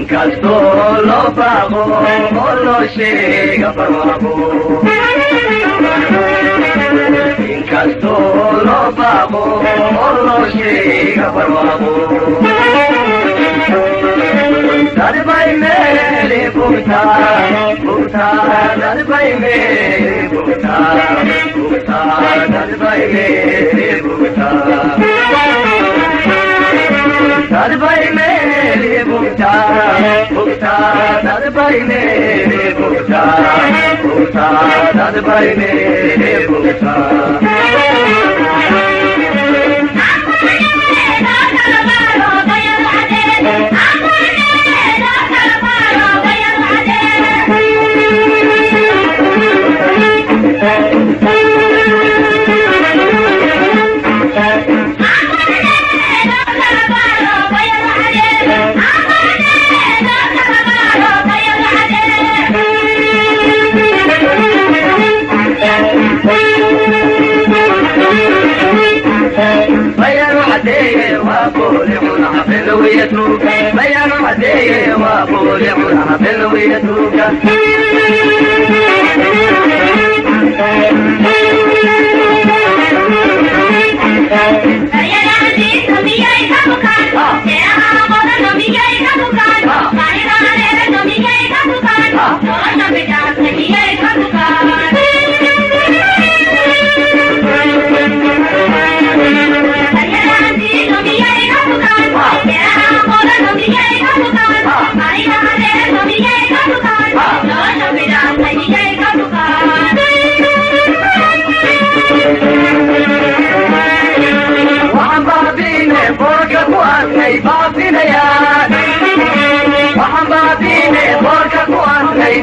Inkastoo loo baaqo oo loo sheega barwaaqo, inkastoo loo baaqo oo loo sheega barwaaqo, dadbay meeli bugtaa, bugtaa, dadbay meeli bugtaa, bugtaa, dadbay meeli bugtaa, dadbay meeli bugtaa, bugtaa, dadbay meeli bugtaa, bugtaa, dadbay meeli bugtaa. Bayanu cadeeye waa booli cunaha bilwiya tuuga, bayanu cadeeye waa booli cunaha bilwiya tuuga. Waxaan baabiine boorka ku arkay baafinayaan, waxaan baabiine boorka ku arkay.